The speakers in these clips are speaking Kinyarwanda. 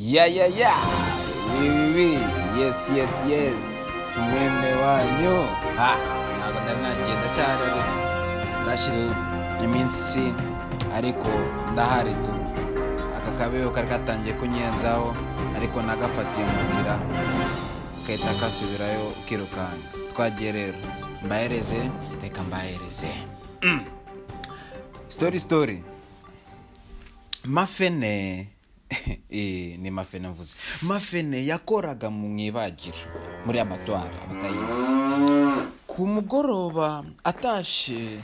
Ya ya ya, oui oui oui, yes yes yes, mwene wanyu. Ha, ntabwo nari nagenda cyane, nashize iminsi ariko ndahari tu. Aka kabeho kari katangiye kunyenzaho ariko nagafatiye mu nzira gahita kasubirayo kirukanka. Twagiye rero, mbahereze, reka mbahereze. Story story. Mafene ni Mafene mvuze. Mafene yakoraga mu ibagiro muri abatwara abatayizi. Ku mugoroba atashe,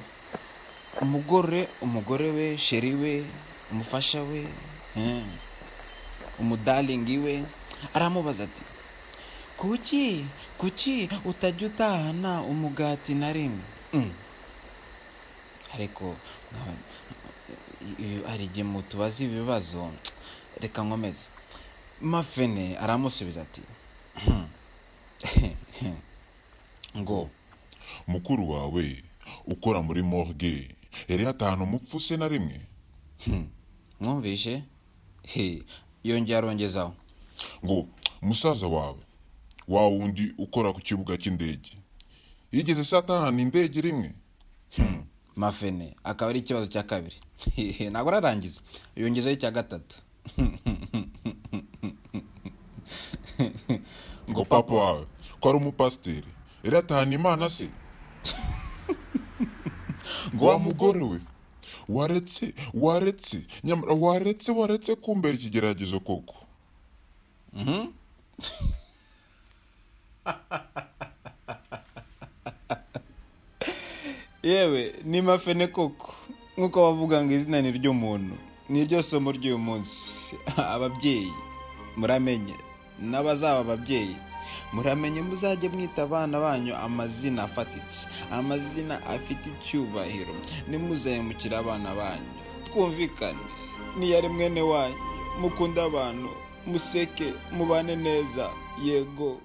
umugore we, sheri we, umufasha we, umudalingi we, aramubaza ati kuki utajya utahana umugati na rimwe? Ariko hari igihe mutubaza ibibazo, reka nkomeze. Mafene aramusubiza ati ngo mukuru wawe ukora muri morgue yari yatahana umupfu se na rimwe? Mwumvishe? Yongera arongezaho ngo musaza wawe wa wundi ukora ku kibuga cy'indege yigeze se atahana indege rimwe? Mafene akaba ari ikibazo cya kabiri. Ntabwo ararangiza, yongezaho icya gatatu. Ngo papa wawe ko ari umupasiteri yari atahana Imana se? Ngo wa mugore we waretse nyamara waretse kumbera ikigeragezo koko. Yewe ni Mafene koko, nkuko bavuga ngo izina ni ry'umuntu, ni ryo somo ry'uyu munsi. Ababyeyi muramenye, n'abazaba ababyeyi muramenye, muzajye mwita abana banyu amazina afatitse, amazina afite icyubahiro. Nimuzahemukira abana banyu, twumvikane, niyari mwene wanyu, mukunde abantu, museke, mubane neza. Yego.